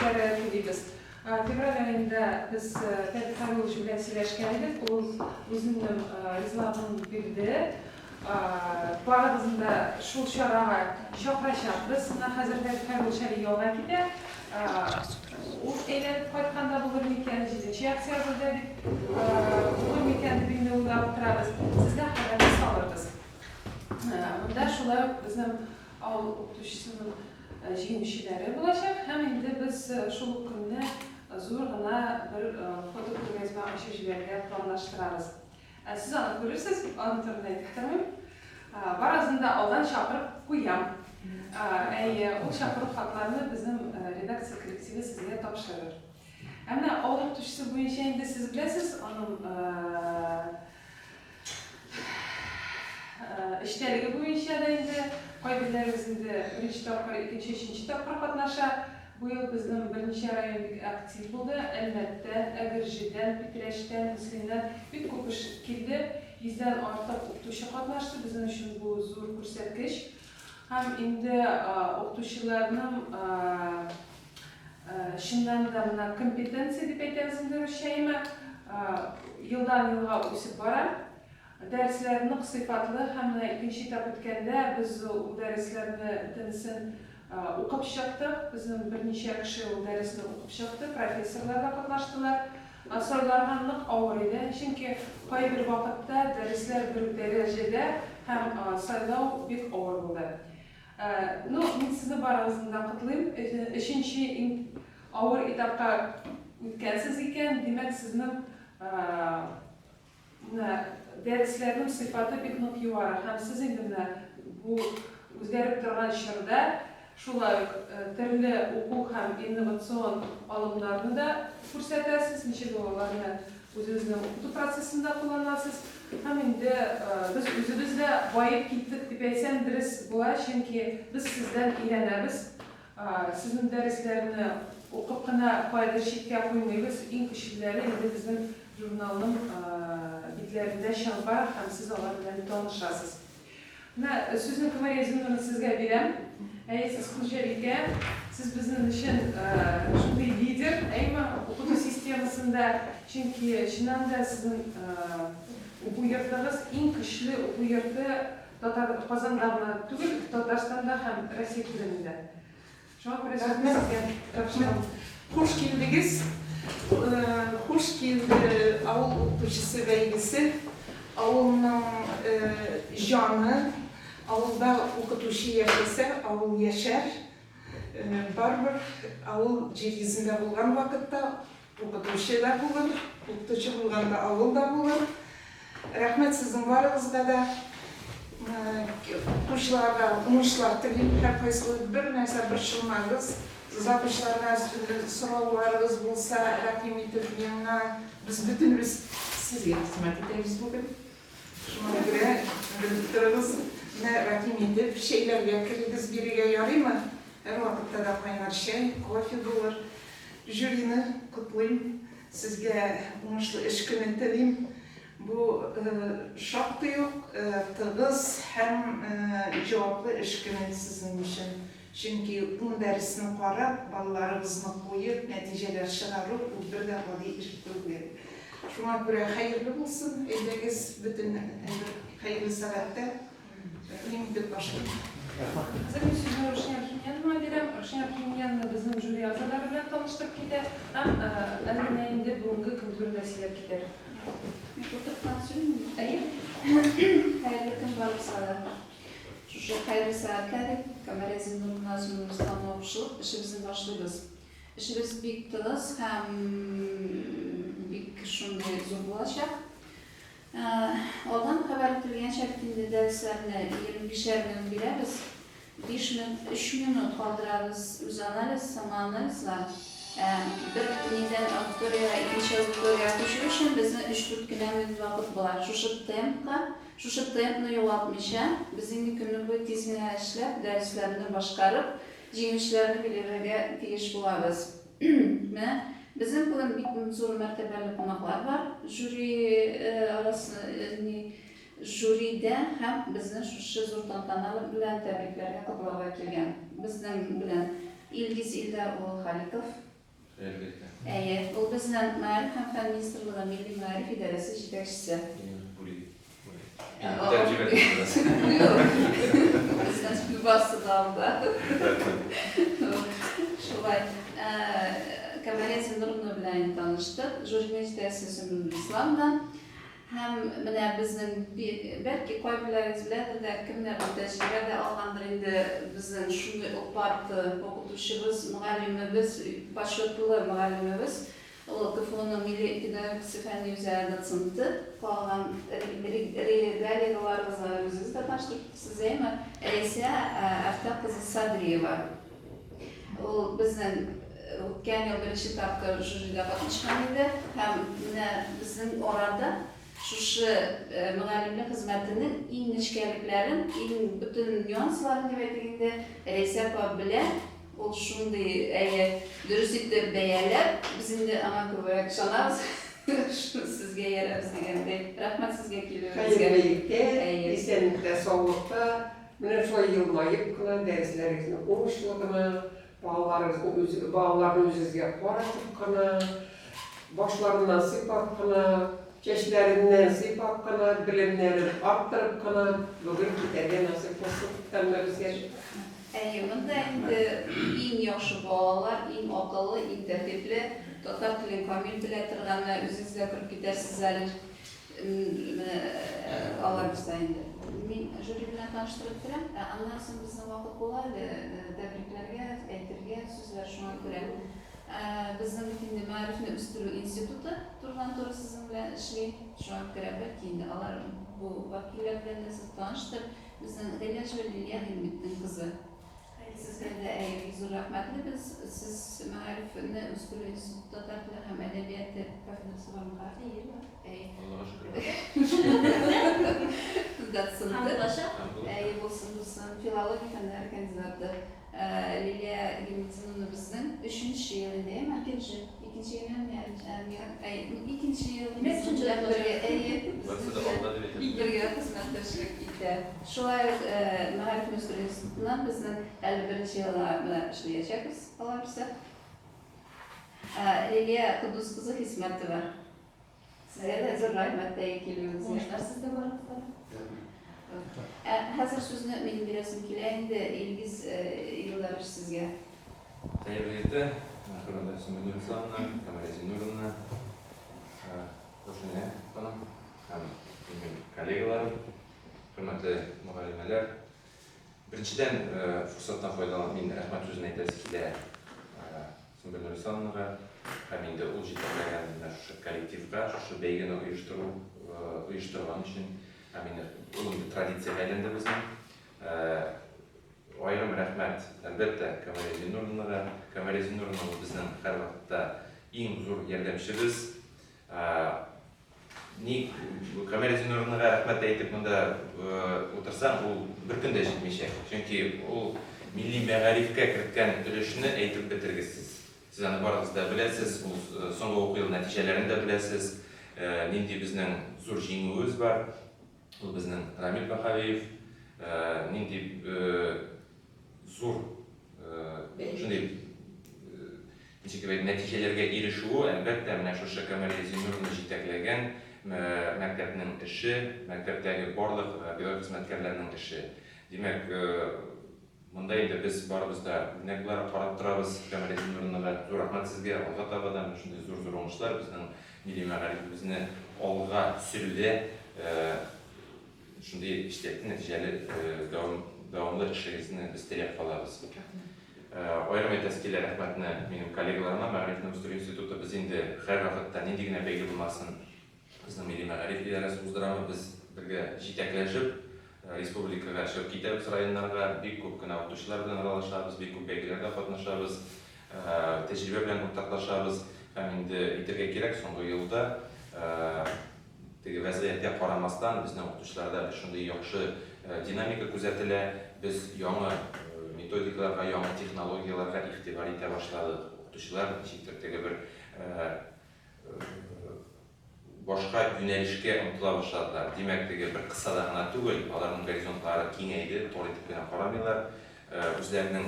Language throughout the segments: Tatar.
уңышлары телибез. Февраль аенда без Фәрит Хәлилович белән сөйләшкән идек, ул үзенең ризалыгын бирде. Барыгызны да шул чарага чакырачакбыз. Менә хәзер Фәрит Хәйруллович әле ялга китә. Ул әйләнеп кайтканда булыр микән, җиденче октябрьдә дип булыр микән дип инде уйлап утырабыз. Сезгә хәбәрне салырбыз. Монда шулай ук безнең авыл укытучысының җиңүчеләре булачак һәм инде без шул ук көнне зур гына бер фотокүргәзмә ачып җибәрергә планлаштырабыз. Ә сез аны күрерсез, аның турында әйтеп тормыйм. Барыгызны да алдан чакырып куям. Әйе, ул чакыру хатларны безнең редакция коллективы сезгә тапшырыр. Ә менә авыл укытучысы буенча инде сез беләсез, аның эчтәлеге буенча да инде кайберләрегез инде беренче тапкыр, икенче, өченче тапкыр катнаша. Быел безнең берничә район бик актив булды. Әлмәттән, Әгерҗедән, Питрәчтән, Мөслимнән бик күп эш килде. Йөздән артык укытучы катнашты. Безнең өчен бу зур күрсәткеч. Һәм инде укытучыларның чыннан да менә компетенция дип әйтәбез инде русча, әйме, елдан-елга үсеп бара. Дәресләр нык сыйфатлы һәм менә икенче этап үткәндә без ул дәресләрне бөтенесен укып чыктык. Безнең берничә кеше ул дәресне укып чыкты, профессорлар да катнаштылар. Сайларга нык авыр иде, чөнки кайбер вакытта дәресләр бер үк дәрәҗәдә һәм сайлау бик авыр булды. Ну, мин сезне барыгызны да котлыйм. Өченче иң авыр этапка үткәнсез икән, димәк, сезнең Менә дәресләрнең сыйфаты бик нык югары һәм сез инде менә бу үзгәреп торган чорда шулай ук төрле уку һәм инновацион алымнарны да күрсәтәсез, ничек ул аларны үзегезнең укыту процессында кулланасыз. Һәм инде без үзебез дә баеп киттек дип әйтсәм дөрес була, чөнки без сездән өйрәнәбез. Сезнең дәресләрне укып кына каядыр читкә куймыйбыз, иң көчлеләре инде безнең журналның битләрендә чыгып бара һәм сез алар белән танышасыз. Менә сүзне Камәрия Зиннуровна сезгә бирәм. Әйе, сез хуҗабикә, сез безнең өчен шундый лидер, әйме, укыту системасында, чөнки чыннан да сезнең уку йортыгыз иң көчле уку йорты Татар, Казанда гына түгел, Татарстанда һәм Россия күләмендә. Шуңа күрә сүзне сезгә тапшырам. Хуш килдегез! Хуш килде авыл укытучысы бәйгесе. Авылның җаны, авылда укытучы яшәсә, авыл яшәр. Барыбер авыл җир йөзендә булган вакытта Укытучы да булыр, укытучы булганда авыл да булыр. Рәхмәт сезнең барыгызга да. Укучыларга уңышлар телим. Һәркайсыгыз бер нәрсә борчылмагыз. Завучларга сорауларыгыз булса, рәхим итеп миңа. Без бөтенебез сезгә хезмәт итәбез бүген. Шуңа күрә белеп торыгыз. Менә рәхим итеп чәйләргә керегез бирегә, ярыймы? Һәрвакытта да кайнар чәй, кофе булыр. Жюрины котлыйм, сезгә уңышлы эш көне телим. Бу шактый ук тыгыз һәм җаваплы эш көне сезнең өчен. Чөнки ун дәресне карап, балларыгызны куеп, нәтиҗәләр чыгару, ул бер дә гади эш түгел. Шуңа күрә хәерле булсын, әйдәгез, бөтен әйбер хәерле сәгатьтә. Мин итеп башлыйм. Хәзер мин сүзне Рушния Рхимьяновага бирәм. Рушния Рхимьянова безнең жюри әгъзалары белән таныштырып китә һәм әле генә инде бүгенге көн турында сөйләп китәр. Мин утырып сөйлим. Әйе. Хәерле көн барыгызга да. Шушы хәерле сәгатькә дип, Камәрия Зиннуровна Зиннуровна кушылып, эшебезне башлыйбыз. Эшебез бик тыгыз һәм бик шундый зур булачак. Алдан хәбәр ителгәнчә бит инде дәресләрне 25-әр минут бирәбез. Биш минут, өч минут калдырабыз үзанализ, самоанализга. Ә бер нидән аудиториягә икенче аудиториягә күчү өчен безнең өч-дүрт кенә минут вакыт була. Шушы темпка, шушы темпны югалтмыйча, без инде көне буе тиз генә эшләп, дәресләрне башкарып, җиңүчеләрне билгеләргә тиеш булабыз. Менә безнең бүген бик зур мәртәбәле кунаклар бар жюри арасы ни жюрида һәм безне шушы зур тантана белән тәбрикләргә, котларга килгән. Безнең белән Илгиз Илдар улы Халиков. Хәерле иртә. Әйе, ул безнең Мәгариф һәм фән министрлыгы Милли мәгариф идарәсе җитәкчесе. Бүлеге. Күтәреп җибәрдем бераз. Безнең барысы да алда. Шулай. Камалия Зиннуровна белән таныштык. Жюриның җитәкчесе Сөмбел Исламовна. Һәм менә безнең, бәлки, кайберләрегез беләдер дә, кемнәр бу тәҗрибә дә алгандыр инде, безнең шундый олпат укытучыбыз, мөгаллимебез, почетлы мөгаллимебез, ул КФУның милли педагогика фәнни үзәге доценты, калган регалияләрегезне үзегез дә таныштырып китәрсез, әйеме? Рәйсә Әфтах кызы Садриева. Ул безнең үткән ел беренче тапкыр жюрида катнашкан иде һәм менә безнең арада шушы мөгаллимлек хезмәтенең иң нечкәлекләрен, иң бөтен нюансларын дип әйтик инде, Рәйсә апа белә. Ул шундый, әйе, дөрес итеп бәяләп, без инде аңа күбрәк ышанабыз, сезгә иярәбез дигәндәй. Рәхмәт сезгә килүегезгә. Хәерле иртә, исәнлектә, саулыкта. Менә шулай елмаеп кына, дәресләрегезне уңышлы гына, балаларыгызны үз, балаларны үзегезгә каратып кына, башларыннан сыйпап кына, чәчләреннән сыйпап кына, белемнәрен арттырып кына бүген китәргә насыйп булсын һәммәбезгә. Әйе, монда инде иң яхшы балалар, иң акыллы, иң тәртипле, татар телен камил белә торганы, үзегез дә күреп китәрсез әле. Менә алар булса инде. Мин жюри белән таныштырып бетерәм, ә аннан соң безнең вакыт була әле тәбрикләргә, әйтергә сүзләр, шуңа күрә. Безнең бит инде мәгарифне үстерү институты турыдан-туры сезнең белән эшли. Шуңа күрә бәлки инде алар бу вәкилләр белән дә сез таныштыр. Безнең Гыйләҗева Лилия Гыйльметдин кызы. Сезгә дә әйе, бик зур рәхмәтлебез. Сез мәгарифне үстерү институты татар теле һәм әдәбияты кафедрасы бармы? Әйе, бар. Әйе. Аллага шөкер. Доценты. Һәм булачак. Әйе, булсын, булсын. Филология фәннәре кандидаты. Лилия Гыйльметдиновна безнең өченче ел инде, әйеме? Икенче. Икенче елмы? Әйе, икенче ел. Димәк, өченче ел бергә, әйе. Барысы да алда дип әйтәсез. Бергә хезмәттәшлек итә. Шулай ук Мәгариф үстерү институтыннан безнең әле беренче елга менә эшләячәкбез, Алла бирсә. Лилия Кудус кызы Хисмәтова. Сезгә дә зур рәхмәт тәги килүегезгә. Уңышлар сезгә барыгызга да. Ә хәзер сүзне минем бирәсем килә инде, Илгиз Илдарович сезгә. Хәерле иртә, хөрмәтле Сөмбел Нурисламовна, Камалия Зиннуровна, Рушания ханым һәм минем коллегаларым, хөрмәтле мөгаллимәләр. Беренчедән, форсаттан файдаланып, мин рәхмәт сүзен әйтәсе килә Сөмбел Нурисламовнага һәм инде ул җитәкләгән менә шушы коллективка, шушы бәйгене оештыру, оештырган өчен һәм инде ул инде традициягә әйләнде безнең. Аерым рәхмәт, әлбәттә, Камалия Зиннуровнага. Камалия Зиннуровна ул безнең һәрвакытта иң зур ярдәмчебез. Ник Камалия Зиннуровнага рәхмәт әйтеп монда утырсаң, ул бер көн дә җитмичәк. Чөнки ул милли мәгарифкә керткән өлешне әйтеп бетергесез. Сез аны барыгыз да беләсез, ул соңгы уку елы нәтиҗәләрен дә беләсез. Нинди безнең зур җиңүебез бар. Ул безнең Рамил Баһавиев нинди зур шундый ничек дип әйтим, нәтиҗәләргә ирешүе, әлбәттә, менә шушы Камалия Зиннуровна җитәкләгән мәктәпнең эше, мәктәптәге барлык педагогик хезмәткәрләрнең эше. Димәк, Монда инде без барыбыз да үрнәк буларак карап торабыз Камалия Зиннуровнага. Зур рәхмәт сезгә, алга таба да менә шундый зур-зур уңышлар, безнең милли мәгарифебезне алга сөрүдә шундый эчтәлекле, нәтиҗәле, дәвамлы эшегезне без теләп калабыз. Аерым әйтәсе килә рәхмәтне минем коллегаларыма, Мәгарифне үстерү институты, без инде һәрвакытта нинди генә бәйге булмасын, Безнең Милли мәгариф идарәсе уздырамы, без бергә җитәкләшеп республикага чыгып китәбез районнарга, бик күп кенә укытучылар белән аралашабыз, бик күп бәйгеләрдә катнашабыз, тәҗрибә белән уртаклашабыз. Һәм инде әйтергә кирәк, соңгы елда теге вәзгыятькә карамастан, безнең укытучыларда бер шундый яхшы динамика күзәтелә, без яңа методикаларга, яңа технологияләргә игътибар итә башладык. Укытучылар ничектер теге бер башка юнәлешкә омтыла башладылар. Димәк, теге бер кысада гына түгел, аларның горизонтлары киңәйде, тар итеп кенә карамыйлар. Үзләренең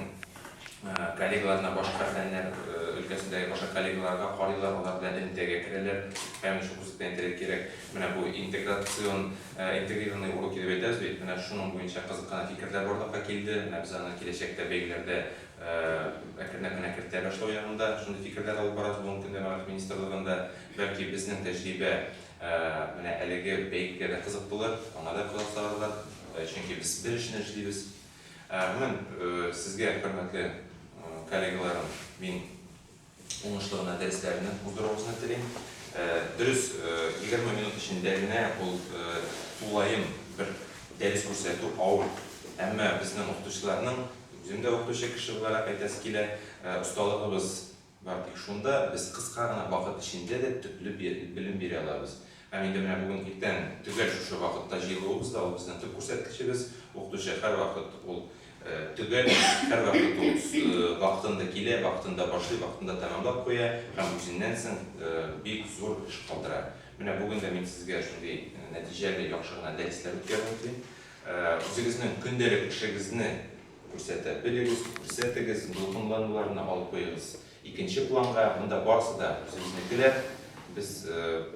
коллегаларына башка фәннәр өлкәсендәге башка коллегаларга карыйлар, алар белән элемтәгә керәләр. Һәм шул күрсәткән әйтергә кирәк, менә бу интеграцион, интегрированный уроки дип әйтәбез бит, менә шуның буенча кызык кына фикерләр барлыкка килде. Менә без аны киләчәктә бәйгеләрдә әкренләп кенә кертә башлау ягында шундый фикерләр алып барабыз бүгенге көндә мәгариф министрлыгында. Бәлки безнең тәҗрибә менә әлеге бәйгегә дә кызык булыр, аңа да колак салырлар, чөнки без бер эшне эшлибез. Гомумән, сезгә, хөрмәтле коллегаларым, мин уңышлы гына дәресләрне уздыруыгызны телим. Дөрес, 20 минут эчендә генә ул тулаем бер дәрес күрсәтү авыр. Әмма безнең укытучыларның, үзем дә укытучы кеше буларак әйтәсе килә, осталыгыбыз бар тик шунда, без кыска гына вакыт эчендә дә төпле белем бирә алабыз. Һәм инде менә бүген иртән төгәл шушы вакытта җыелуыбыз да ул безнең төп күрсәткечебез. Укытучы һәрвакыт ул төгәл, һәрвакыт ул вакытында килә, вакытында башлый, вакытында тәмамлап куя һәм үзеннән соң бик зур эш калдыра. Менә бүген дә мин сезгә шундый нәтиҗәле, яхшы гына дәресләр үткәрүне телим. Үзегезнең көндәлек эшегезне күрсәтә белегез, күрсәтегез, дулкынлануларны алып куегыз икенче планга. Монда барысы да үзебезнекеләр. Без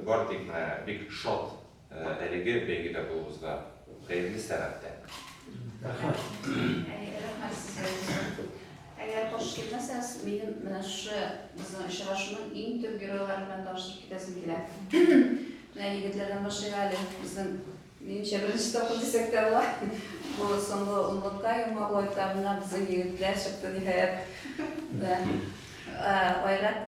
бары тик менә бик шат әлеге бәйгедә булуыбызга. Хәерле сәгатьтә. Рәхмәт. Рәхмәт сезгә. Әгәр каршы килмәсәгез, минем менә шушы безнең очрашуның иң төп геройлары белән таныштырып китәсем килә. Менә егетләрдән башлыйк әле. Безнең, минемчә, беренче тапкыр дисәк тә була. Бу соңгы унлыкка йомгаклау этабына безнең егетләр чыкты, ниһаять. Да. Айрат.